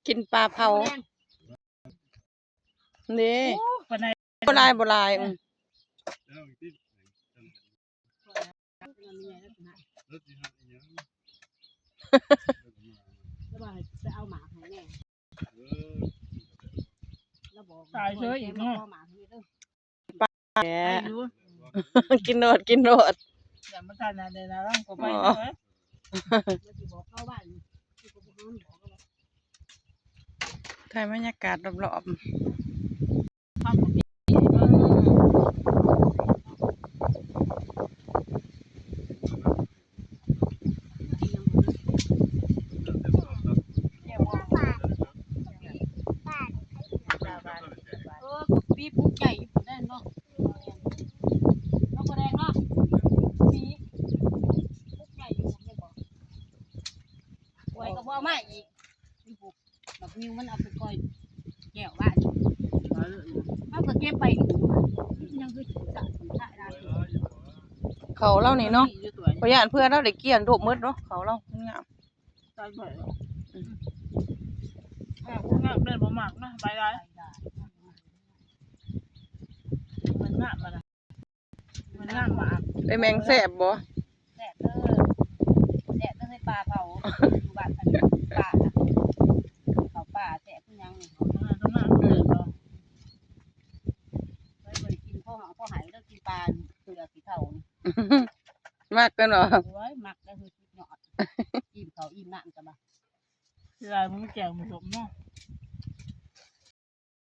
ກິນປາເຜົາເດ້. ໂອ້ ປານໃດ ບໍ່ຫຼາຍ ບໍ່ຫຼາຍ. ອືມ ຕາຍເຊີຍອີກເນາະ. ແຫຼະ ກິນໂລດ ກິນໂລດ ຢ່າມາທານນະ ໄດ້ນະ ລອງເຂົ້າໄປເນາະ. ຖ່າຍບັນຍາກາດລອບໆ. ເອີ ປີປຸກໃຫຍ່ຢູ່ພຸ້ນແຫຼະເນາະ ເນາະ ພໍ່ແດງເນາະ ປີປຸກໃຫຍ່ຢູ່ພຸ້ນແມ່ນບໍ່? ກວຍກໍບໍ່ເອົາມາອີກ ຢູ່ພຸ້ນ ບັກງິວມັນເອົາໄປກ່ອຍແກ້ວບ້ານ ເຮົາກໍເກັບໄປຢູ່ ຍັງຄືສະສົມທະນະ. ເຂົ້າລາວນີ້ເນາະ ຂ້ອຍຢ້ານເພື່ອລາວໄດ້ກ້ຽງໂດບໝົດເນາະ ເຂົ້າລາວງາມ. ຕາຍໄປແລ້ວ ອືມ ງາມແມ່ນບໍ່ມັກນະ ໃບຫຼາຍ ມັນງາມຫັ້ນນະ ມັນງາມມາກ. ເອື້ອຍແມງແຊບບໍ່? ແຊບເດີ ແຊບເດີ ໃສ່ປາເຜົາ ຢູ່ບ້ານອັນປານະ ເຂົ້າປ່າແຊບຄືຫຍັງນີ້ ເອີ ເອີ ບໍ່ໄດ້ກິນພໍເຮົາພໍໃຫ້ເດີ ກິນປາເພື່ອຊິເຖົ້ານີ້ ມັກກັນບໍ່? ໂອ້ຍ ມັກເດີ ສຸດຍອດ ອີ່ມເຂົ້າອີ່ມນ້ຳກະບາດ. ເສຍດາຍບໍ່ມີແຈ່ວມີສົ້ມເນາະ.